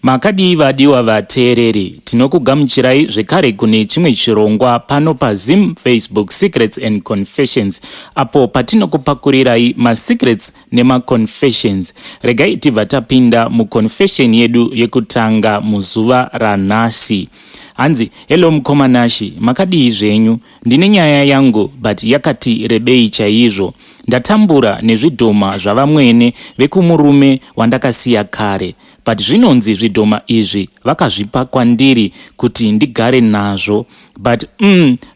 Makadii vadiwa vateereri, tinokugamuchirai zvekare kune chimwe chirongwa pano paZim Facebook Secrets and Confessions apo patinokupakurirai masecrets nemaconfessions. Regai tibva tapinda muconfession yedu yekutanga muzuva ranhasi. Hanzi, hello mukoma Nashi, makadii zvenyu? Ndine nyaya yangu but yakati rebei chaizvo. Ndatambura nezvidhoma zvavamwene vekumurume wandakasiya kare. But zvinonzi zvidhoma izvi vakazvipa kwandiri kuti ndigare nazvo. But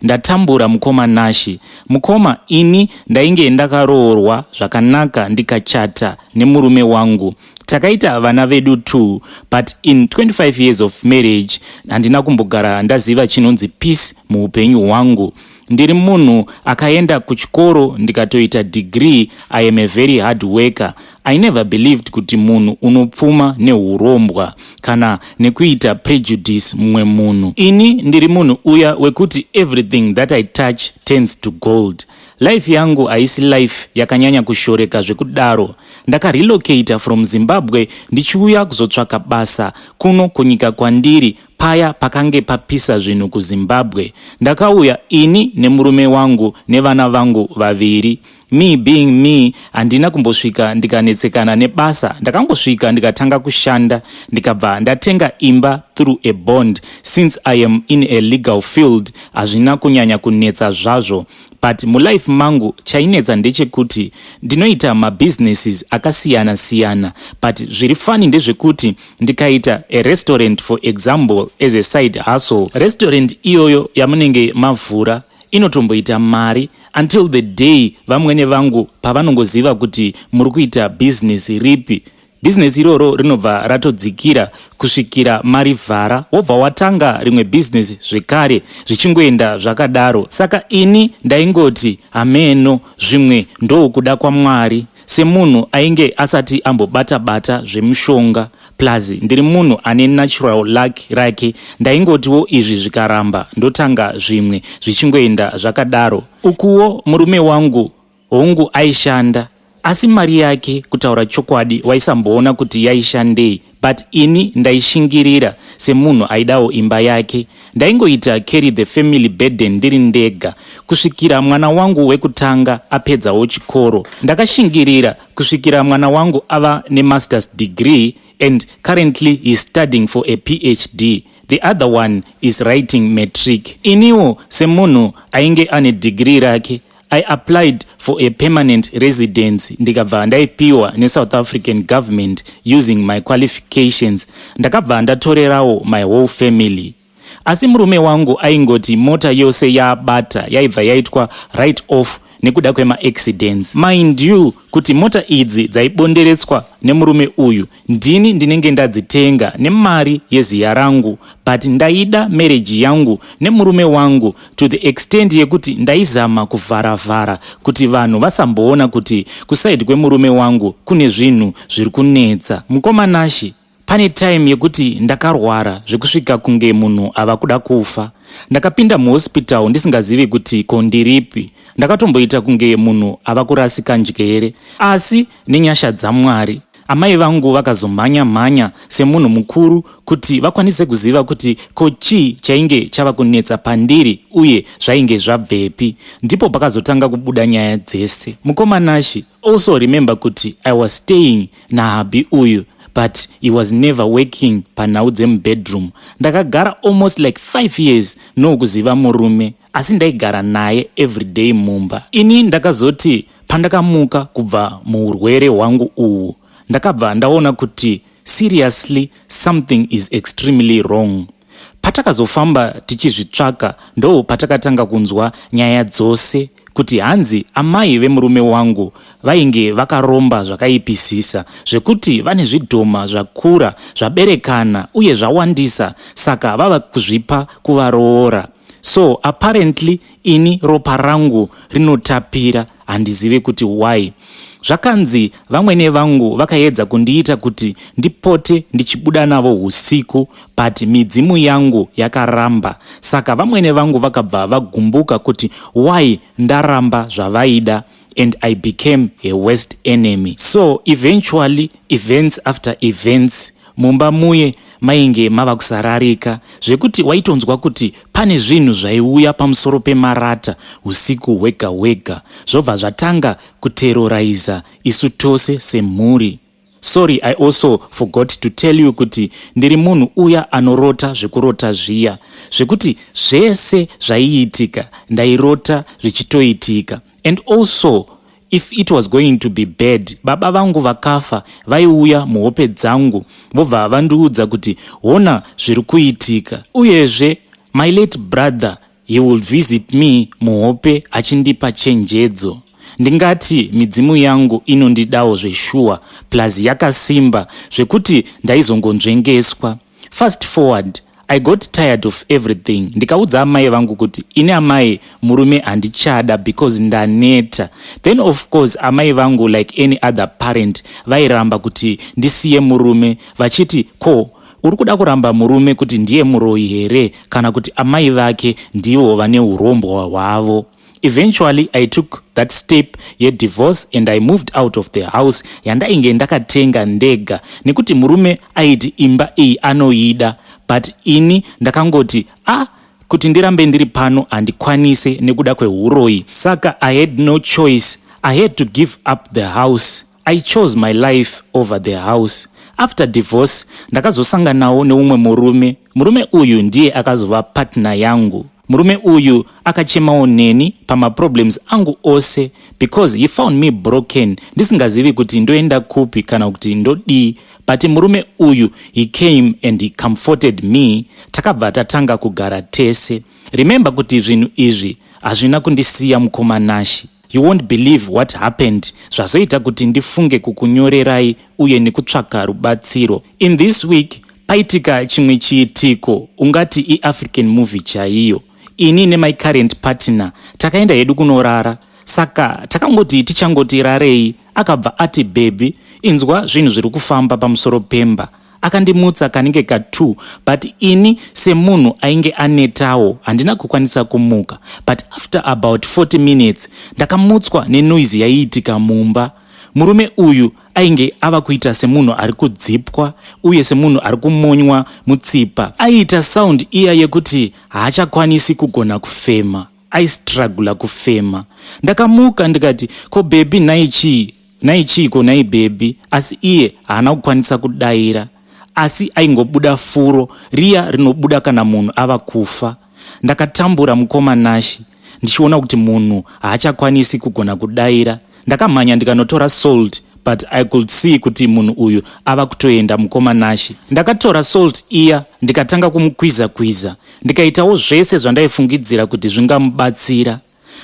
ndatambura mukoma Nashi. Mukoma ini ndainge ndakaroorwa zvakanaka ndikachata nemurume wangu. Takaita vana vedu two but in 25 years of marriage handina kumbogara ndaziva chinonzi peace muupenyu hwangu. Ndiri munhu akaenda kuchikoro ndikatoita degree. I am a very hard worker. I never believed kuti munhu unopfuma nehurombwa kana nekuita prejudice mumwe munhu. Ini ndiri munhu uya wekuti everything that I touch turns to gold. Life yangu haisi life yakanyanya kushoreka zvekudaro. Ndakarelocata from Zimbabwe ndichiuya kuzotsvaka basa kuno kunyika kwandiri paya pakange papisa zvinhu kuZimbabwe. Ndakauya ini nemurume wangu nevana vangu vaviri. Me being me, handina kumbosvika ndikanetsekana nebasa. Ndakangosvika ndikatanga kushanda, ndikabva ndatenga imba through a bond. Since I am in a legal field, hazvina kunyanya kunetsa zvazvo. But mulife mangu chainetsa ndechekuti ndinoita mabusinesses akasiyana siyana, but zviri funny ndezvekuti ndikaita a restaurant, for example, as a side hustle, restaurant iyoyo yamunenge mavhura inotomboita mari until the day vamwene vangu pavanongoziva kuti muri kuita bhizinesi ripi. Bhizinesi iroro rinobva ratodzikira kusvikira marivhara, wobva watanga rimwe bhizinesi zvekare, zvichingoenda zvakadaro. Saka ini ndaingoti hameno, zvimwe ndokuda kwaMwari. Semunhu ainge asati ambobata-bata zvemushonga, plus ndiri munhu ane natural luck rake, ndaingotiwo izvi zvikaramba ndotanga zvimwe, zvichingoenda zvakadaro. Ukuwo murume wangu hongu aishanda, asi mari yake, kutaura chokwadi, waisamboona kuti yaishandei. But ini ndaishingirira semunhu aidawo imba yake. Ndaingoita carry the family burden ndiri ndega kusvikira mwana wangu wekutanga apedzawo chikoro. Ndakashingirira kusvikira mwana wangu ava nemasters degree and currently he is studying for a PhD. The other one is writing matric. Iniwo semunhu ainge ane degree rake, I applied for a permanent residence, ndikabva ndaipiwa neSouth African government using my qualifications. Ndakabva ndatorerawo my whole family. Asi murume wangu aingoti mota yose yaabata yaibva yaitwa write off nekuda kwemaaccidents. Mind you kuti mota idzi dzaibonderetswa nemurume uyu ndini ndinenge ndadzitenga nemari yeziya rangu, but ndaida marriage yangu nemurume wangu to the extent yekuti ndaizama kuvharavhara kuti vanhu vasamboona kuti kuside kwemurume wangu kune zvinhu zviri kunetsa. Mukoma Nashi, pane time yekuti ndakarwara zvekusvika kunge munhu ava kuda kufa. Ndakapinda muhospital ndisingazivi kuti ko ndiripi. Ndakatomboita kunge munhu ava kurasika njere, asi nenyasha dzaMwari amai vangu vakazomhanya mhanya semunhu mukuru kuti vakwanise kuziva kuti ko chii chainge chava kunetsa pandiri uye zvainge zvabvepi. Ndipo pakazotanga kubuda nyaya dzese. Mukoma Nashi, also remember kuti I was staying nahubby uyu, but he was never working panhau dzemubedroom. Ndakagara almost like 5 years nokuziva murume, asi ndaigara naye everyday mumba. Ini ndakazoti pandakamuka kubva muurwere hwangu uhu, ndakabva ndaona kuti seriously something is extremely wrong. Patakazofamba tichizvitsvaka, ndo patakatanga kunzwa nyaya dzose kuti hanzi amai vemurume wangu vainge vakaromba zvakaipisisa, zvekuti vane zvidhoma zvakura, zvaberekana uye zvawandisa, saka vava kuzvipa kuvaroora. So apparently ini ropa rangu rinotapira, handizive kuti why. Zvakanzi vamwene vangu vakaedza kundiita kuti ndipote ndichibuda navo usiku, but midzimu yangu yakaramba. Saka vamwene vangu vakabva vagumbuka kuti why ndaramba zvavaida, and I became a worst enemy. So eventually, events after events, mumba muye Mainge mava kusararika zvekuti waitonzwa kuti pane zvinhu zvaiuya pamusoro pemarata usiku hwega hwega, zvobva zvatanga kuteroraiza isu tose semhuri. Sorry, I also forgot to tell you kuti ndiri munhu uya anorota zvekurota zviya, zvekuti zvese zvaiitika ndairota zvichitoitika. And also, if it was going to be bad, baba vangu vakafa vaiuya muhope dzangu vobva vandiudza kuti hona zviri kuitika. Uyezve my late brother, he will visit me muhope achindipa chenjedzo. Ndingati midzimu yangu inondidawo zveshuwa, plus yakasimba zvekuti ndaizongonzvengeswa. Fast forward, I got tired of everything, ndikaudza amai vangu kuti ini amai, murume handichada because ndaneta. Then of course amai vangu, like any other parent, vairamba kuti ndisiye murume, vachiti, "Ko uri kuda kuramba murume kuti ndiye muroyi here, kana kuti amai vake ndivo vane urombwa hwavo?" Eventually I took that step yedivorce and I moved out of the house yandainge ndakatenga ndega, nekuti murume aiti imba iyi anoida, but ini ndakangoti, "Ah, kuti ndirambe ndiri pano handikwanise nekuda kweuroyi." Saka I had no choice, I had to give up the house. I chose my life over the house. After divorce ndakazosanganawo neumwe murume. Murume uyu ndiye akazova partner yangu. Murume uyu akachemawo neni pamaproblems angu ose because he found me broken, ndisingazivi kuti ndoenda kupi kana kuti ndodii. But murume uyu, he came and he comforted me. Takabva tatanga kugara tese. Remember kuti zvinhu izvi hazvina kundisiya, mukoma Nashi. You won't believe what happened zvazoita kuti ndifunge kukunyorerai uye nekutsvaka rubatsiro. In this week paitika chimwe chiitiko, ungati iAfrican movie chaiyo. Ini nemy current partner takaenda hedu kunorara. Saka takangoti tichangoti rarei, akabva ati, "Baby, inzwa zvinhu zviri kufamba pamusoro pemba." Akandimutsa kanenge ka2, but ini semunhu ainge anetawo handina kukwanisa kumuka. But after about 40 minutes ndakamutswa nenoise yaiitika mumba. Murume uyu ainge ava kuita semunhu ari kudzipwa uye semunhu ari kumonywa mutsipa. Aiita sound iya yekuti haachakwanisi kugona kufema, aistrugula kufema. Ndakamuka ndikati, "Ko baby, nhai chii? Nhai chiiko nhai baby?" Asi iye haana kukwanisa kudayira, asi aingobuda furo riya rinobuda kana munhu ava kufa. Ndakatambura, mukoma Nashi, ndichiona kuti munhu haachakwanisi kugona kudayira. Ndakamhanya ndikanotora salt, but I could see kuti munhu uyu ava kutoenda, mukoma Nashi. Ndakatora salt iya, ndikatanga kumukwiza kwiza, ndikaitawo zvese zvandaifungidzira kuti zvingamubatsira,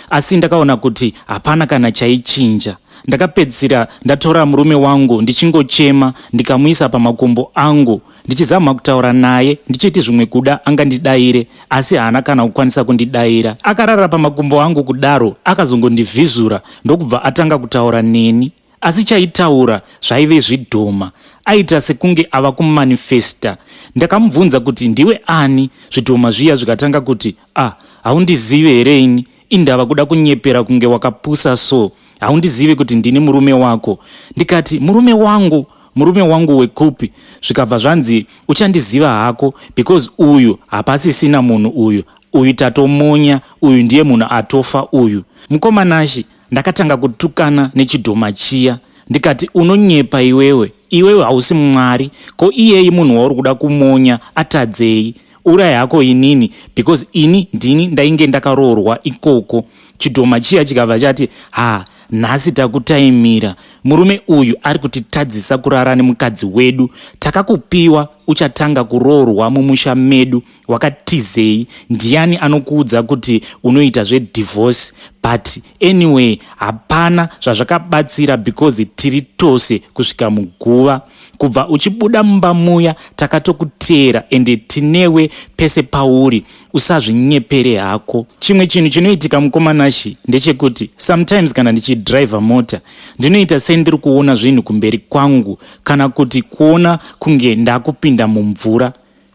asi ndakaona kuti hapana kana chaichinja. Ndakapedzisira ndatora murume wangu ndichingochema, ndikamuisa pamakumbo angu, ndichizama kutaura naye, ndichiti zvimwe kuda angandidayire, asi haana kana kukwanisa kundidayira. Akarara pamakumbo angu kudaro, akazongondivhizura, ndokubva atanga kutaura neni, asi chaitaura zvaive zvidhoma. Aita sekunge ava kumanifesta. Ndakamubvunza kuti, "Ndiwe ani?" Zvidhoma zviya zvikatanga kuti, "Ah, haundizivi here ini? Indava kuda kunyepera kunge wakapusa so? Haundizivi kuti ndini murume wako?" Ndikati, "Murume wangu? Murume wangu wekupi?" Zvikabva zvanzi, "Uchandiziva hako because uyu hapasisina munhu uyu. Uyu tatomonya, uyu ndiye munhu atofa uyu." Mukoma Nashi, ndakatanga kutukana nechidhoma chiya, ndikati, "Unonyepa iwewe. Iwewe hausi Mwari. Ko iyeyi munhu wauri kuda kumonya atadzei? Urai hako inini, because ini ndini ndainge ndakaroorwa ikoko." Chidhoma chiya chikabva chati, "Ha, nhasi takutaimira. Murume uyu ari kutitadzisa kurara nemukadzi wedu. Takakupiwa uchatanga kuroorwa mumusha medu, wakatizei? Ndiani anokuudza kuti unoita zvedivorce? But anyway, hapana zvazvakabatsira because tiri tose kusvika muguva. Kubva uchibuda mumba muya takatokuteera, ende tinewe pese pauri. Usazvinyepere hako." Chimwe chinhu chinoitika, mukoma Nashi, ndechekuti sometimes kana ndichidhiraivha mota, ndinoita sendiri kuona zvinhu kumberi kwangu, kana kuti kuona kunge ndakupinda mumvura.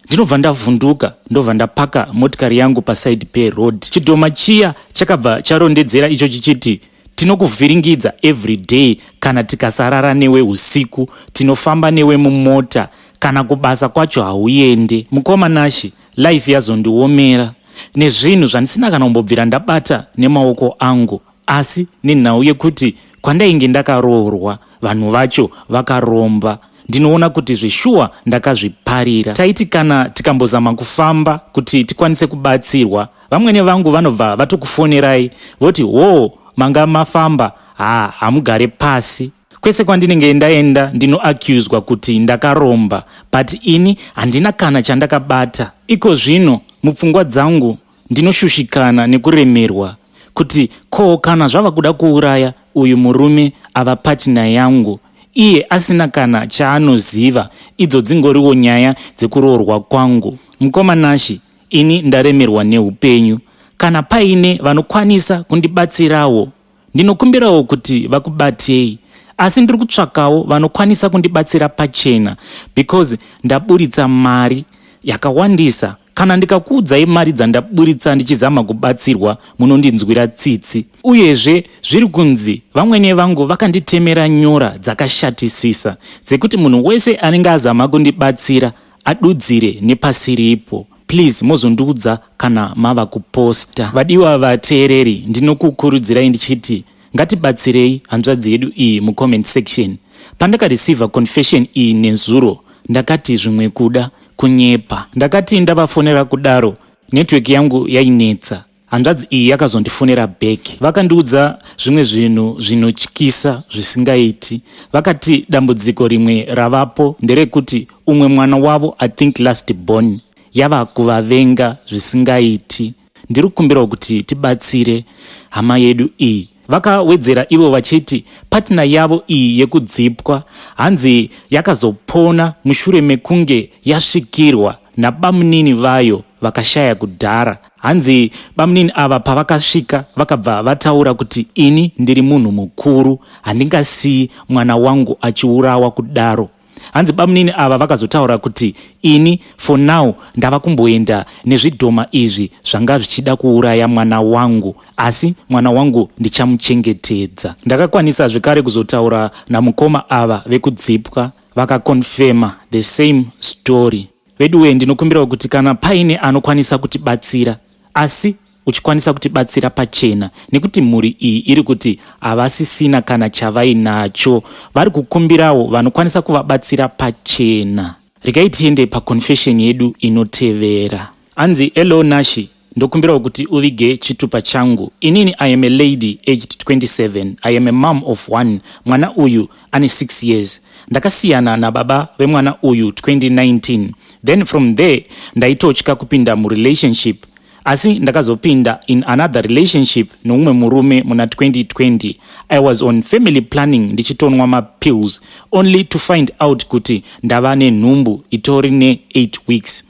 Ndinobva ndavhunduka, ndobva ndapaka motikari yangu paside peroad. Chidhoma chiya chakabva charondedzera icho chichiti, "Tinokuvhiringidza every day. Kana tikasarara newe usiku, tinofamba newe mumota. Kana kubasa kwacho hauende. Mukoma Nashi, life yazondiomera nezvinhu zvandisina kana kumbobvira ndabata nemaoko angu, asi nenhau yekuti kwandainge ndakaroorwa vanhu vacho vakaromba. Ndinoona kuti zveshuwa ndakazviparira. Taiti kana tikambozama kufamba kuti tikwanise kubatsirwa, vamwene vangu vanobva vatokufonerai voti, "Hoo, manga mafamba? Ha, hamugare pasi." Kwese kwandinenge ndaenda ndinoaccuswa kuti ndakaromba, but ini handina kana chandakabata. Iko zvino mupfungwa dzangu ndinoshushikana nekuremerwa kuti ko kana zvava kuda kuuraya uyu murume ava partner yangu, iye asina kana chaanoziva, idzo dzingoriwo nyaya dzekuroorwa kwangu. Mukoma Nashi, ini ndaremerwa neupenyu. Kana paine vanokwanisa kundibatsirawo, ndinokumbirawo kuti vakubatei, asi ndiri kutsvakawo vanokwanisa kundibatsira pachena because ndaburitsa mari yakawandisa. Kana ndikakuudzai mari dzandaburitsa ndichizama kubatsirwa, munondinzwira tsitsi. Uyezve zviri kunzi vamwene vangu vakanditemera nyora dzakashatisisa dzekuti munhu wese anenge azama kundibatsira adudzire nepasiripo. Please mozondiudza kana mava kuposta. Vadiwa vateereri, ndinokukurudzirai ndichiti ngatibatsirei hanzvadzi yedu iyi mucomment section. Pandakareceiva confession iyi nezuro, ndakati zvimwe kuda kunyepa. Ndakati ndavafonera kudaro, network yangu yainetsa. Hanzvadzi iyi yakazondifonera back, vakandiudza zvimwe zvinhu zvinotyisa zvisingaiti. Vakati dambudziko rimwe ravapo nderekuti umwe mwana wavo, I think last born, yava kuvavenga zvisingaiti. Ndiri kukumbirawo kuti tibatsire hama yedu iyi. Vakawedzera ivo vachiti partner yavo iyi yekudzipwa, hanzi yakazopona mushure mekunge yasvikirwa nabamunini vayo vakashaya kudhara. Hanzi bamunini ava pavakasvika vakabva vataura kuti, "Ini ndiri munhu mukuru, handingasiyi mwana wangu achiurawa kudaro." Hanzi bamunini ava vakazotaura kuti, "Ini for now ndava kumboenda nezvidhoma izvi zvanga zvichida kuuraya mwana wangu, asi mwana wangu ndichamuchengetedza." Ndakakwanisa zvekare kuzotaura namukoma ava vekudzipwa, vakaconfirma the same story. Veduwe, ndinokumbirawo kuti kana paine anokwanisa kutibatsira, asi uchikwanisa kutibatsira pachena, nekuti mhuri iyi iri kuti havasisina kana chavainacho, vari kukumbirawo vanokwanisa kuvabatsira pachena. Regai tiende paconfession yedu inotevera. Anzi, "Hello Nashi, ndokumbirawo kuti uvige chitupa changu. Inini I am a lady aged 27. I am a mom of one. Mwana uyu ane 6 years. Ndakasiyana nababa vemwana uyu 2019. Then from there ndaitotya kupinda murelationship, asi ndakazopinda in another relationship noumwe murume muna 2020. I was on family planning, ndichitonwa mapills, only to find out kuti ndava nenhumbu itori ne8 weeks.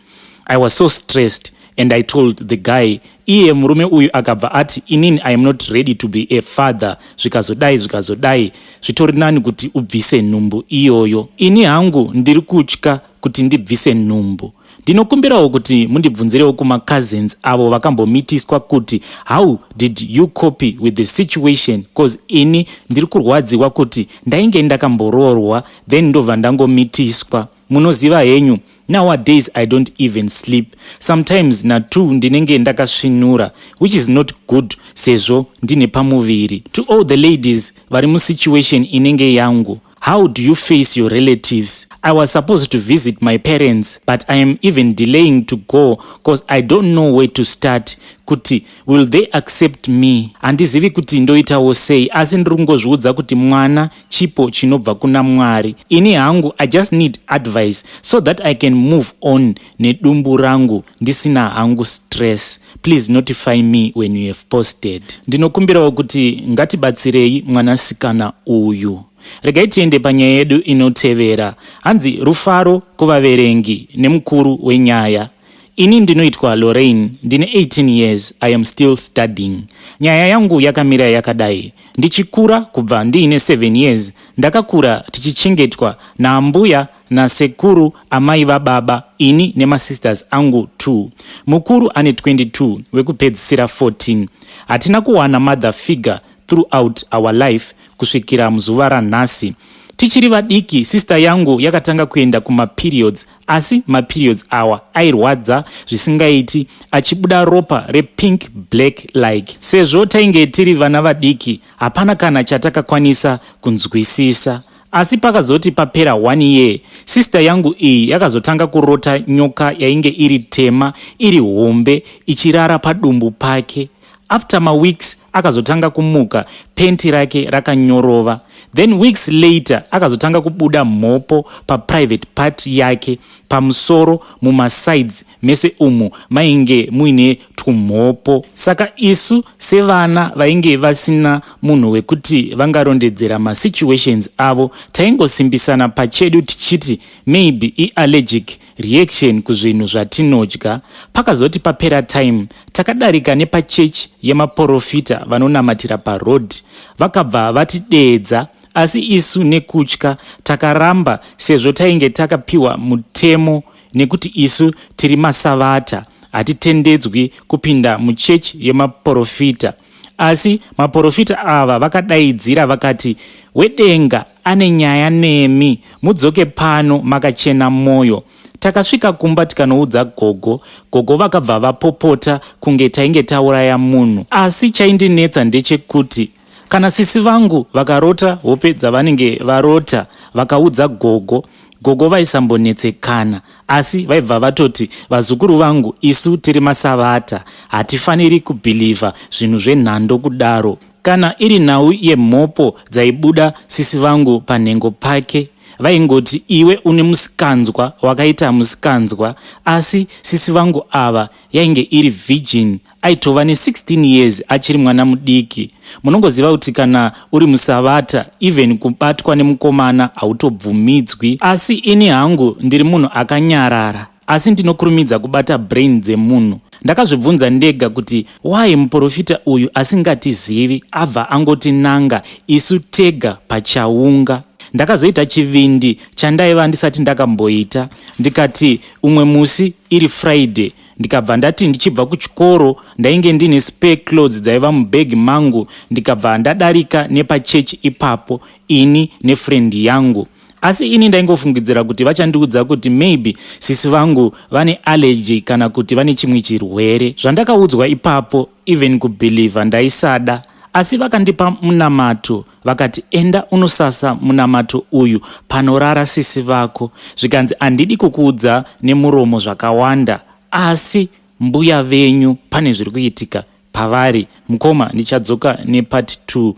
I was so stressed and I told the guy. Iye murume uyu akabva ati, 'Inini I am not ready to be a father.' Zvikazodai, zvikazodai, zvitori nani kuti ubvise nhumbu iyoyo. Ini hangu ndiri kutya kuti ndibvise nhumbu. Ndinokumbirawo kuti mundibvunzirewo kumacousins avo vakambomitiswa kuti how did you cope with the situation, cause ini ndiri kurwadziwa kuti ndainge ndakamboroorwa, then ndobva ndangomitiswa. Munoziva henyu, nowadays I don't even sleep. Sometimes na2 ndinenge ndakasvinura, which is not good sezvo ndine pamuviri. To all the ladies vari musituation inenge yangu, how do you face your relatives? I was supposed to visit my parents, but I am even delaying to go cause I don't know where to start, kuti will they accept me? Handizivi kuti ndoitawo sei, asi ndiri kungozviudza kuti mwana chipo chinobva kuna Mwari. Ini hangu I just need advice so that I can move on nedumbu rangu ndisina hangu stress. Please notify me when you have posted. Ndinokumbirawo kuti ngatibatsirei mwanasikana uyu. Regai tiende panyaya yedu inotevera. Hanzi, "Rufaro kuvaverengi nemukuru wenyaya. Ini ndinoitwa Lorraine, ndine 18 years. I am still studying. Nyaya yangu yakamira yakadai. Ndichikura, kubva ndiine 7 years, ndakakura tichichengetwa naambuya nasekuru amai vababa, ini nemasisters angu 2. Mukuru ane 22, wekupedzisira 14. Hatina kuwana mother figure throughout our life kusvikira muzuva ranhasi. Tichiri vadiki, sister yangu yakatanga kuenda kumaperiods, asi maperiods awa airwadza zvisingaiti, achibuda ropa repink black like. Sezvo tainge tiri vana vadiki, hapana kana chatakakwanisa kunzwisisa. Asi pakazoti papera one year, sister yangu iyi yakazotanga kurota nyoka yainge iri tema, iri hombe, ichirara padumbu pake. After maweeks akazotanga kumuka penti rake rakanyorova. Then weeks later akazotanga kubuda mhopo paprivate part yake, pamusoro, mumasides mese umu mainge muine twumhopo. Saka isu sevana vainge vasina munhu wekuti vangarondedzera masituations avo, taingosimbisana pachedu tichiti maybe iallergic reaction kuzvinhu zvatinodya. Pakazoti papera time, takadarika nepachechi yemaprofita vanonamatira paroad. Vakabva vatideedza, asi isu nekutya takaramba, sezvo tainge takapiwa mutemo nekuti isu tiri masavata, hatitendedzwi kupinda muchechi yemaprofita. Asi maprofita ava vakadaidzira vakati, "Wedenga ane nyaya nemi, mudzoke pano makachena mwoyo." Takasvika kumba tikanoudza gogo. Gogo vakabva vapopota kunge tainge tauraya munhu. Asi chaindinetsa ndechekuti kana sisi vangu vakarota hope dzavanenge varota, vakaudza gogo, gogo vaisambonetsekana, asi vaibva vatoti, "Vazukuru vangu, isu tiri masavata, hatifaniri kubhilivha zvinhu zvenhando kudaro." Kana iri nhau yemhopo dzaibuda sisi vangu panhengo pake, vaingoti, "Iwe une musikanzwa, wakaita musikanzwa." Asi sisi vangu ava yainge iri virgin, aitova ne16 years, achiri mwana mudiki. Munongoziva kuti kana uri musavata, even kubatwa nemukomana hautobvumidzwi. Asi ini hangu ndiri munhu akanyarara, asi ndinokurumidza kubata brain dzemunhu. Ndakazvibvunza ndega kuti why muprofita uyu asingatizivi abva angoti nanga isu tega pachaunga. Ndakazoita chivindi chandaiva ndisati ndakamboita. Ndikati umwe musi iri Friday, ndikabva ndati ndichibva kuchikoro, ndainge ndine spare clothes dzaiva mubhegi mangu, ndikabva ndadarika nepachechi ipapo, ini nefriend yangu. Asi ini ndaingofungidzira kuti vachandiudza kuti maybe sisi vangu vane allergy kana kuti vane chimwe chirwere. Zvandakaudzwa ipapo, even kubhilivha ndaisada. Asi vakandipa munamato, vakati, "Enda unosasa munamato uyu panorara sisi vako." Zvikanzi, "Handidi kukuudza nemuromo zvakawanda, asi mbuya venyu pane zviri kuitika pavari." Mukoma, ndichadzoka nepart 2.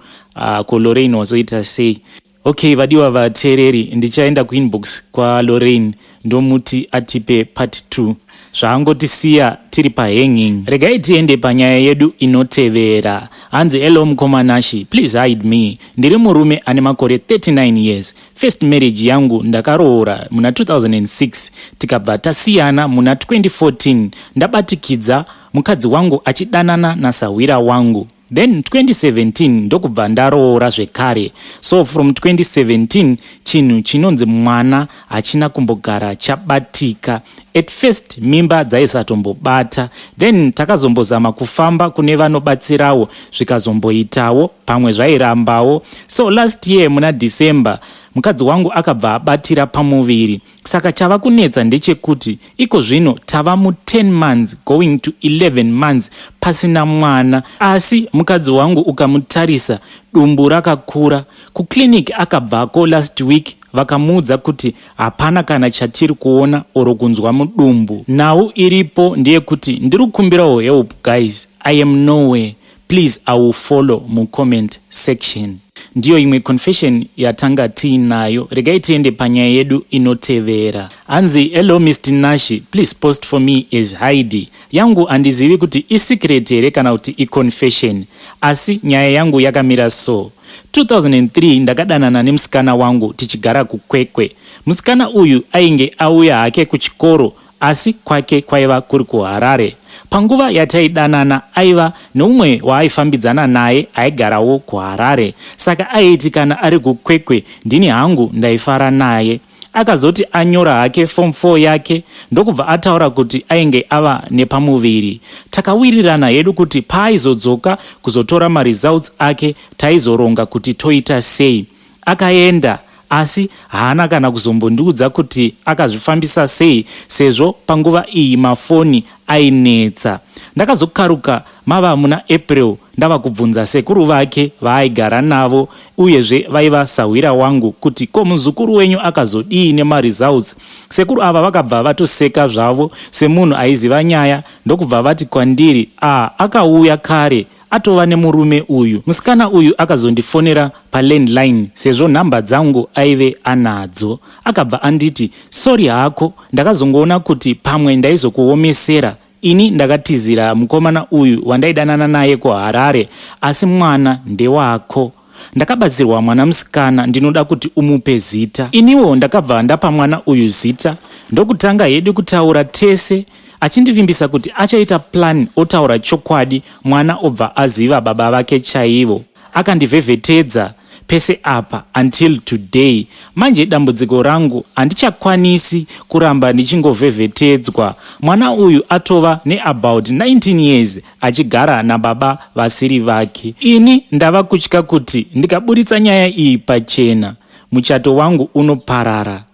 Ko Lorraine wazoita sei? Okay, vadiwa vateereri, ndichaenda kuinbox kwaLorraine, ndomuti atipe part 2. Zvaangotisiya tiri pahanging. Regai tiende panyaya yedu inotevera. Hanzi, "Hello mukoma Nashi, please hide me. Ndiri murume ane makore 39 years. First marriage yangu ndakaroora muna 2006, tikabva tasiyana muna 2014, ndabatikidza mukadzi wangu achidanana nasahwira wangu. Then 2017 ndokubva ndaroora zvekare. So from 2017 chinhu chinonzi mwana hachina kumbogara chabatika. At first mimba dzaisatombobata, then takazombozama kufamba kune vanobatsirawo, zvikazomboitawo pamwe, zvairambawo. So last year muna December mukadzi wangu akabva abatira pamuviri. Saka chava kunetsa ndechekuti iko zvino tava mu10 months going to 11 months pasina mwana. Asi mukadzi wangu ukamutarisa, dumbu rakakura. Kuclinic akabvako last week, vakamuudza kuti hapana kana chatiri kuona or kunzwa mudumbu. Nhau iripo ndeyekuti ndiri kukumbirawo help guys. I am nowhere. Please, I will follow mucomment section." Ndiyo imwe confession yatanga tiinayo. Regai tiende panyaya yedu inotevera. Hanzi, "Hello Mr Nashi, please post for me as Heidi. Yangu handizivi kuti isecret here kana kuti iconfession, asi nyaya yangu yakamira so. 2003 ndakadanana nemusikana wangu tichigara kuKwekwe. Musikana uyu ainge auya hake kuchikoro, asi kwake kwaiva kuri kuHarare. Panguva yataidanana aiva neumwe waaifambidzana naye aigarawo kuHarare, saka aiti kana ari kuKwekwe ndini hangu ndaifara naye. Akazoti anyora hake form 4 yake, ndokubva ataura kuti ainge ava nepamuviri. Takawirirana hedu kuti paaizodzoka kuzotora maresults ake taizoronga kuti toita sei. Akaenda, Asi haana kana kuzombondiudza kuti akazvifambisa sei sezvo panguva iyi mafoni ainetsa. Ndakazokaruka mava muna April ndava kubvunza sekuru vake vaaigara navo uyezve vaiva sahwira wangu kuti ko muzukuru wenyu akazodii nemaresults. Sekuru ava vakabva vatoseka zvavo semunhu aiziva nyaya ndokubva vati kwandiri, ah akauya kare atova nemurume uyu. Musikana uyu akazondifonera palandline sezvo nhamba dzangu aive anadzo. Akabva anditi, sorry hako ndakazongoona kuti pamwe ndaizokuomesera. Ini ndakatizira mukomana uyu wandaidanana naye kuHarare asi mwana ndewako. Ndakabatsirwa mwana musikana ndinoda kuti umupe zita. Iniwo ndakabva ndapa mwana uyu zita ndokutanga hedu kutaura tese achindivimbisa kuti achaita plan otaura chokwadi mwana obva aziva baba vake chaivo. Akandivhevhetedza pese apa until today. Manje dambudziko rangu handichakwanisi kuramba ndichingovhevhetedzwa. Mwana uyu atova neabout 19 years achigara nababa vasiri vake. Ini ndava kutya kuti ndikaburitsa nyaya iyi pachena muchato wangu unoparara.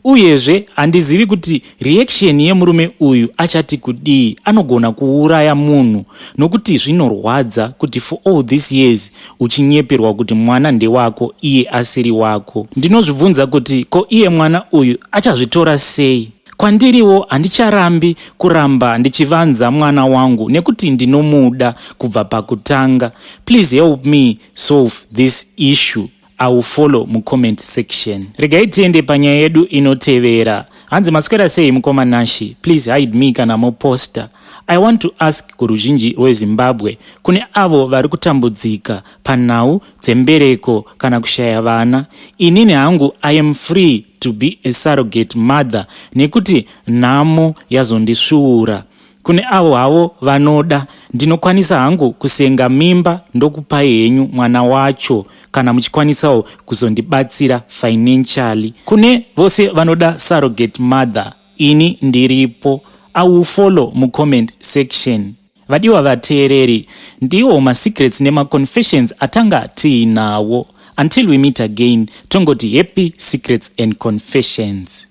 Uyezve handizivi kuti reaction yemurume uyu achati kudii, anogona kuuraya munhu nokuti zvinorwadza kuti for all these years uchinyeperwa kuti mwana ndewako iye asiri wako. Ndinozvibvunza kuti ko iye mwana uyu achazvitora sei? Kwandiriwo handicharambi kuramba ndichivanza mwana wangu nekuti ndinomuda kubva pakutanga. Please help me solve this issue. I will follow mucomment section. Regai tiende panyaya yedu inotevera. Hanzi maswera sei mukoma Nashi? Please hide me kana moposta. I want to ask kuruzhinji rweZimbabwe kune avo vari kutambudzika panhau dzembereko kana kushaya vana. Inini hangu I am free to be a surrogate mother nekuti nhamo yazondisvuura. Kune avo havo vanoda, ndinokwanisa hangu kusenga mimba ndokupai henyu mwana wacho kana muchikwanisawo kuzondibatsira financially. Kune vose vanoda surrogate mother, ini ndiripo. I will follow mucomment section. Vadiwa vateereri, ndiwo masecrets nemaconfessions atanga tiinawo. Until we meet again, tongoti happy secrets and confessions.